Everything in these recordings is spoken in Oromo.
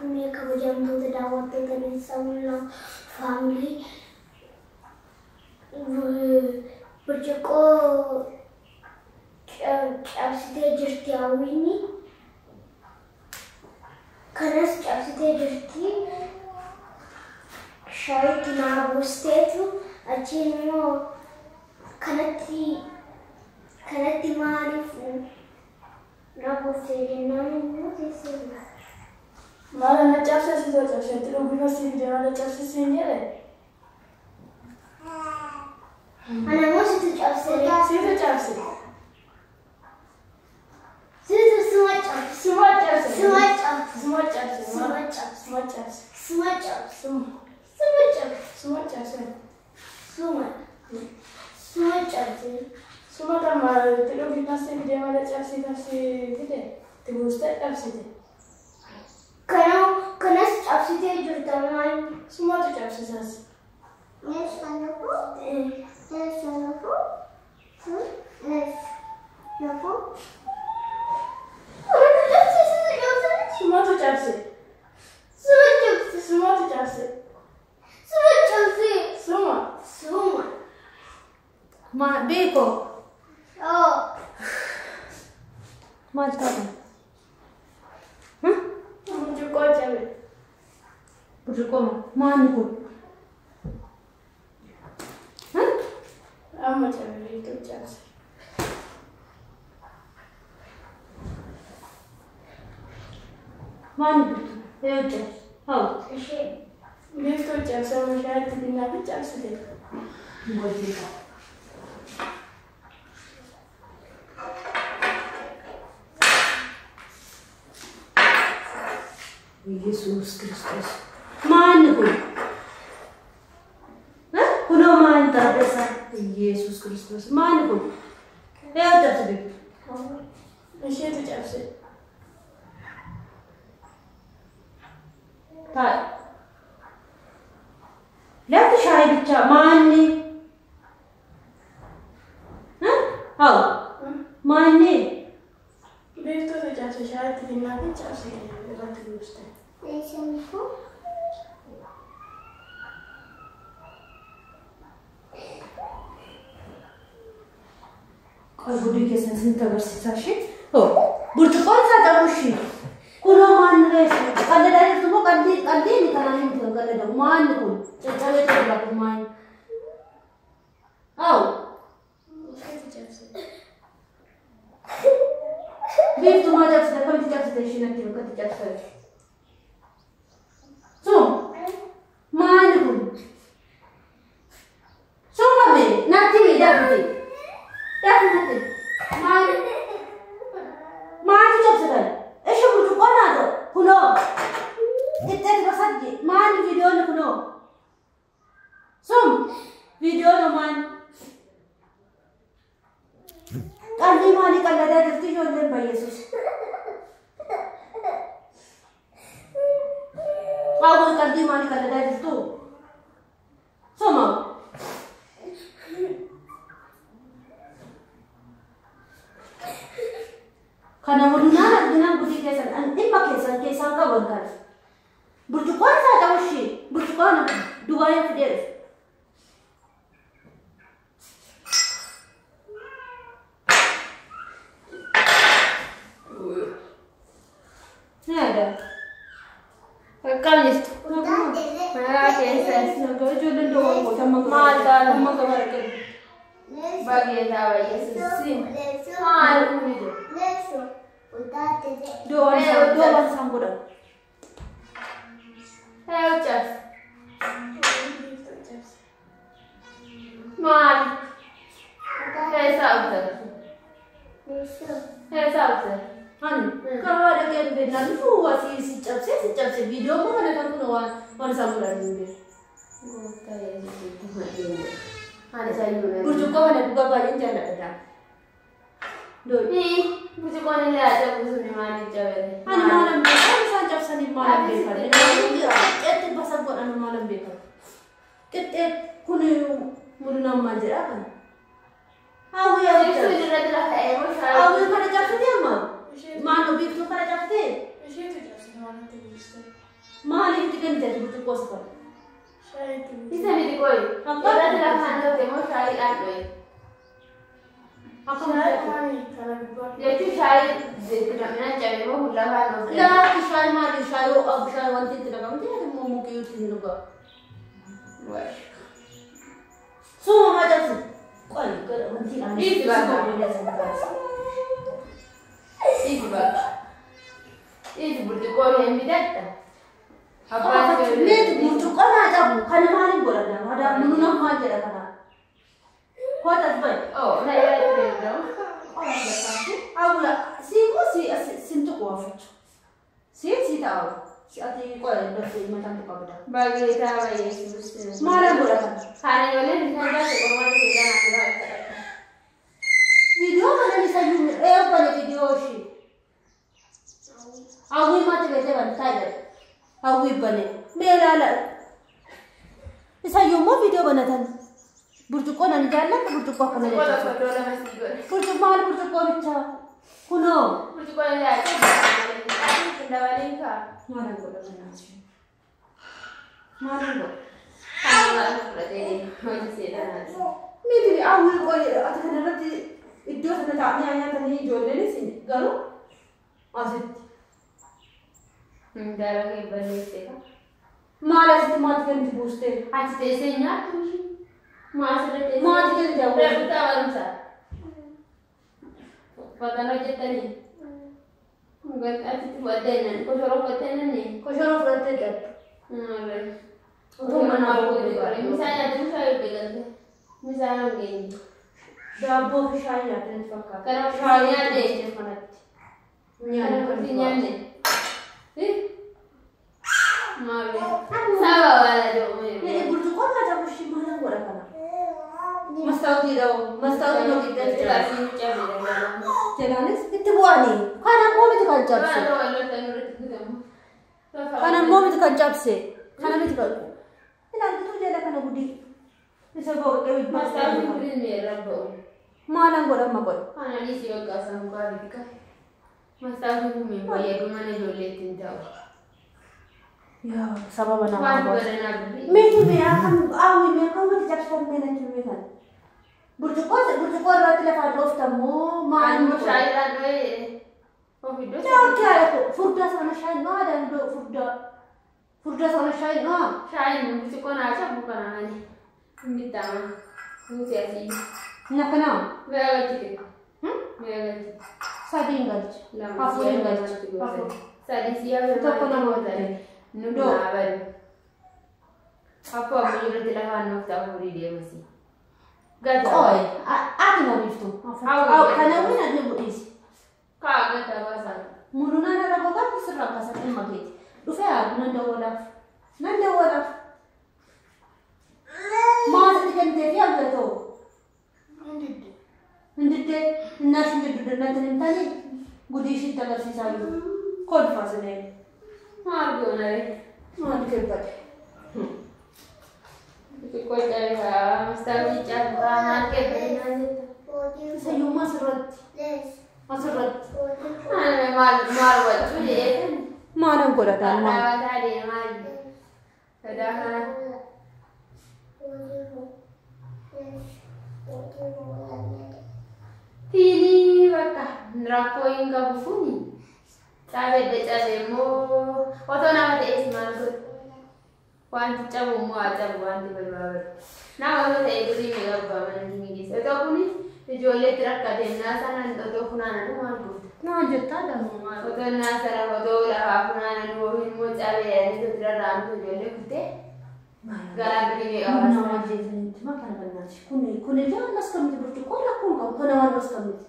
Fuunee kabajamtoota daawwattoota Leensaa Mul'aa Faamilii burcuqqoo cabsitee jirti hawwiini. Kanas cabsitee jirti. Shaayitti naa buusteetu achiin immoo kanatti kanatti maaliif naa buuftee jennaan immoo teessee jirti. Maal na cabse si too cabse itti dhuguu fasii fide maal cabse siin jedhe? Ana immoo situ cabse. Situ cabse. Situ suma cabse. Suma cabse. Suma cabse. Suma cabse. Suma cabse. Suma cabse. Suma cabse. Suma. Suma cabse. Suma cabse. Suma. Suma cabse. Suma kan maal itti dhuguu fasii fide maal cabse fasii fide itti buustee cabsite. Kana kanas cabsitee jirta maal? Sumatu cabsisas. Sumatu cabse. Suma cabse. Sumatu cabse. Suma cabse. Suma. Suma. Ma beeko Oh. maal taatan? Burcuqqoo cabe. Burcuqqoo maanni kun? Amma cabe biiftuu cabse. Maanni kun? Yoo cabse. Haa. Ishee. Biiftuu cabse amma shaayitti finnaa fi cabsite. Gochii. Yesuus Kiristoos. Maanni kun? Kunoo maal taate Yesuus Kiristoos. Maanni kun? Yoo cabse beektu. Isheetu cabse. Taa'e. Lafti shaayii bichaa maanni? Haa. Maanni? Biiftuutu cabse shaayitti finnaa fi cabsite irratti buuste. Qoy gudii keessan isinitti agarsiisaa ishee. Hoo burcuqqoon isaa cabuu ishee. Kunoo maanni reessu qalladaa jirtu moo qalbii qalbii inni kanaan hin kan qalladamu maanni kun caccabee jira kun maanni. Haa Isheetu cabse. Biiftuu maa cabsite akkamitti cabsite isheen atti akkatti cabsite. Sun maanni kun. Sun mee natti mee daakute. Daakute maanni maanni cabsitan. Ishee burcuqqoo naa ta'u kunoo qixxeetu basadde maanni viidiyoon kunoo. Sun viidiyoon maanni. Qalbii maalii qalladaa jirti ijoolleen bayyeessus. Qaawwan qalbii maalii qalladaa jirtu? Soma. Kana mudunaan arginaan gudii keessan an dhimma keessan keessaan qaban kana. Burcuqqoon isaa ta'u ishee burcuqqoon Dubaayii fidee dhufe. Ni aadaa. Akkam jirtu? Maqaa keessan. Ijoolleen dogoggorte amma Maal taate? amma gabaa dhaqee. Bageetaa bayyeessu. Maal kun ija? Doowwan isaan godhan. Yoo cabse. Biiftuu cabse. Maal? Eessaa dhuftan? Eessaa dhuftan? Ani karaa dhaqee dhufe naan dhufuu asii si cabsee si cabsee viidiyoo immoo kana kan kun waan waan isaan godhan hin beeku. Gooftaa Yesuus itti Ani sayyuu na. Burcuqqoo kana dhugaa baay'een jaalladha. Doodii. Burcuqqoon illee haa cabu suni maaliif cabale? Ani maalan beekan isaan cabsanii maalan beekan. Qixxeetti basa godhan maalan beekan. Qixxee kun mudunaan maal jedhaa kana? Hawwii Biiftuun irratti lafa eeguu shaayii. Hawwii kana cabsitee amma? Isheetu Maal biiftuu kana cabsitee? Isheetu cabse maal natti buuste. Maaliif itti kennite burcuqqoo isa kana? Isa miti qoyi. Irratti lafaan dhoofte moo shaayiidhaan dhoye? Akkuma Jechuun shaayii itti nam'inaan cabe moo kun lafaan dhoofte? Laaki shaayii maali shaayii ho'aa bishaan wanti itti naqamte immoo mukiyyuu ittiin dhugaa. Suuma maa cabse? Qoyi gara wanti ani. Dhiisi bakka. Dhiisi bakka. Dhiisi burcuqqoo hin bitatta. Abbaan Meeti burcuqqoo naa cabu kana maaliin godhadha? Madaa munu maal jedha kana? Kootas bayi. Oh, na irratti reedoo. Awla siimmoo si sin tuqu afachu. Si si ta'u. Si ati qoyi dafee mataan tuqa qabda. Bageetaa baay'ee. Maalaan godha kana? Kana ijoolleen bishaan baase qormaata seetaan asirraa kadhata. Viidiyoo kana ni sayyuu eebbane viidiyoo ishee. Hawwii maatti beekee bantaa jedha. Hawwii bane. Mee ilaala. Isayyuu immoo viidiyoo banatan. Burcuqqoo nan jaalladha burcuqqoo akkana Burcuqqoo jechuudha. tokko iddoo lama sii godhe. Burcuqqoo maal burcuqqoo bichaa? Kunoo. Burcuqqoo illee haa dabaleen kaa. Maalaan godha kanaaf? Maalaan godha? Kana maal fudhatee deema hojii seetaan. Miti hawwii qoyi ati kanarratti iddoo sana taa'anii haa nyaatanii ijoolleenis garuu asitti. Dara kee balleessee kaa. Maal asitti maatti kenniti buustee? Achi teessee nyaattu ishee. Maal asirra teessee? Maatti kenniti hawwii? Reefu barumsaa. Uffatan hojjetanii. Achitti fudhattee nan koshoroo fudhattee nanni. Koshoroo fudhattee dhabdu. Otoo manaa Misaan nyaatee misaan yoo galte. Misaan hin geenye. Daabboo fi shaayii nyaatanii fakkaata. Kana Shaayii nyaate. manatti. Kana Nyaanni nyaanne. Maali? Saba wala jedhu. Burcuqqoo naa cabu ishii maalaan godha kana? Mastaawutii dha'u. Mastaawutii noo qixxeetti jira. Jalaanis itti bu'anii. Kana ammoo miti kan cabse. Kana ammoo miti kan cabse. Kana miti kan. Ilaaltuu jala kana gudii. Isa gootee Mastaawutiin kunis meerra ba'u. Maalaan godha amma qoy. Kana dhiisii waggaa sangaa bitika. Mastaawutiin kun min fayyadu mana ijoollee ittiin ta'u. Yaa sababa namaa Waan baasa. badanaa dubbii. Meeti mee akkam hawwi mee akkamatti cabsan mee natti himi kana? Burcuqqoo burcuqqoo irratti lafaan dhooftammoo maal? Ani shaayiidhaan dho'ee of iddoo. Jaakki furdaa sana shaayi noo dandoo furdaa. Furdaa sana shaayi noo. Shaayiin burcuqqoo naa cabu kana ani. Hin bittaama. Nuti asii. Na kanaa. Meeqa galchite? Meeqa galchite? Sadiin galchi. Lama. Afuriin galchi. Afur. Sadii siyaa Tokko nama hojjete. Nu naa badu. Akkoo ammoo irratti lafaan nuuf ta'u horii deemasi. Gata. Qoy ati moo biiftu? Kana win ati godhiisi. Kaa gata baasaa. Mulunaan irra gogaa sirra akkasa dhimma keeti. Dhufee haa nan dawwalaaf. Nan dawwalaaf. Maal sitti kennitee fi hawwatoo? Hindiddee innaas hin natti hin taane gudii ishiitti agarsiisaa jiru. Kolfaa sinee. Maal goona ree? Maal kebbate? Xixiqqoo cabe kaa mastaawutii cabe kaa maal kebbate naan jetta. Sayyummaa asirratti. Asirratti. Maal maal wachuu jedhee Maalan godhataan maal? dhaabataa deemaa jiru. Sodaa kana. Fiilii bakka rakkoo hin qabu kuni cabe edda cabe immoo otoo nama ta'es maal godhu? Wanti cabu immoo haa cabu wanti barbaadu. Nama otoo ta'e durii meeqa abbaa mana keenya keessa. Otoo kunis ijoolleetti rakkate naa sanaan otoo funaananu maal goota? Naa jettaa dha maal? Otoo naa sana otoo lafaa funaananu yookiin immoo cabe jedhanii otoo rarraa'antu ijoollee kuttee garaa durii meeqa baasa? Nama jeetanitti maa kana bannaati? Kun kun illee waan as kamiti burcuqqoo rakkoon qabu kana waan as kamiti.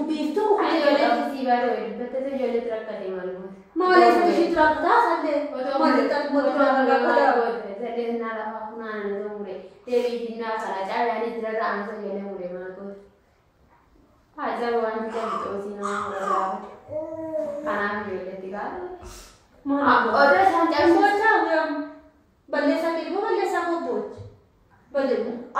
Biiftuu Ani ijoolleetti sii baatee dubbattee ijoolleetti rakkate maal goota? Maal eessatti ishiitti rakkataa sallee? Maal jettaa mootummaa rakkataa? Sallee lafaa funaananu otoo mure deebii finnaa kana caalaanii itti rarraa'antu ijoollee mure maal goota? Haa cabu wanti cabu xoosii nama barbaadu. Kanaaf ijoolleetti gaara. Maal? Otoo isaan cabsu. Balleessaa kee immoo balleessaa koo boochi.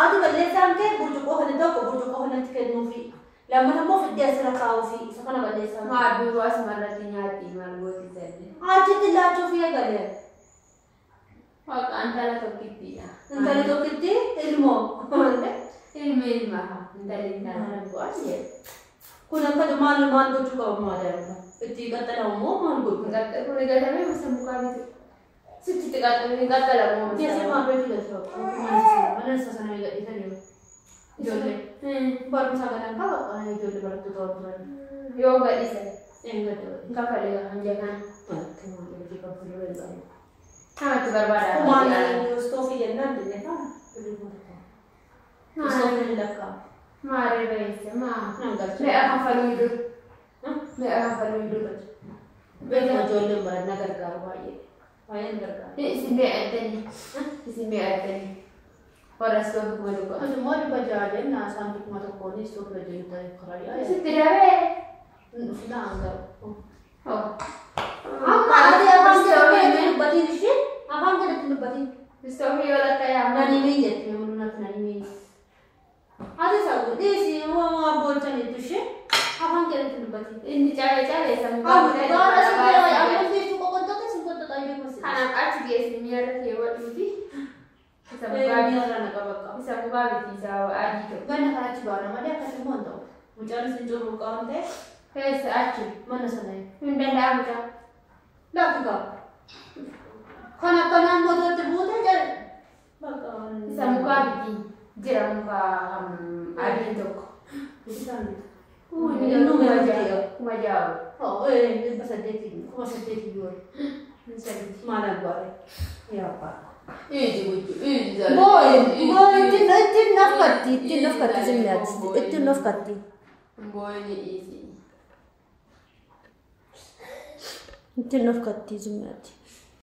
Ati balleessaan kee burcuqqoo kana tokko burcuqqoo kanatti kennuufi lammataa immoo fiddee asirra kaa'uufi isa kana balleessaa. Maal biiroo asumarratti nyaatti maal gooti sallee. Achitti laachuufi eegalee. Waaqa intala tokkittiidha. Intala tokkitti ilmoo. Ilmi ilma intalli intala. Kun akka maal maal gochuu qaba maal itti qaxxalamu moo maal godhu? Kun gatamee gosa mukaa bitu. Sitti itti qaxxalamee qaxxalamu. Keessa maal beektu galcha? Mana isaa sana gadhiisanii ijoollee. Barumsa galan qaba ijoollee barattoota waan turan. Yoo gadhiisan. Eeggadda. Kafalee hanja kana. Namatti barbaada. Kumaan istoofii jennaan jennee kaa. Istoofii lakkaa. Maaree bayeessa maa. Nan galcha. Meeqa kaffaluu dur? Meeqa kaffaluu dur? Beekama ijoolleen baran na gargaaru baay'ee. Baay'ee na gargaaru. Isin meeqa addanii? Isin meeqa addanii? Warra istoofii 1000. Kun immoo 600 jenna isaan 1000 istoofii wajjin ta'e karaa dhiyaa. Sitti dabee. Naan garuu. Amma Ati afaan kanatti dubbatiin ishee afaan kanatti dubbatiin. Istoofii yoo lakka yaamna. Nani miin jetti mul'atu nani miin. Ati sagu dhiisi waan boolchaniitu ishee afaan kanatti dubbatiin. Inni cabee cabee isa mukaa Amma bitee gaara si barbaada. ta'e amma jechuun qoqqooddoota si qoqqooddoota ayyuu masi. Kanaaf achi geessi mi'a irra keewwadhuuti. Isa mukaa biti. Mi'a irra naqa bakka. Isa mukaa biti isa adii ta'u. Ganna kana achi baana malee akkas immoo hin ta'u. Mucaan isin curruqaa waan ta'eef Keessa achi. mana sana. Hin danda'amu ta'a. Lakki qaba. Kan akkanaan mootatti buute jedhe. Bakka. Isa mukaa biti. Jira mukaa adiin tokko. Isaan bitu. Inni Inni 6000. 6000. Oh, 800, 8000 yoo. Maal agwaare? Yaa abbaa. Iji guchu, iji jala. Booyi, booyi ittiin ittiin nafkatti, ittiin nafkatti zimmiyaati, ittiin nafkatti. Booyi iji. Ittiin nafkatti zimmiyaati.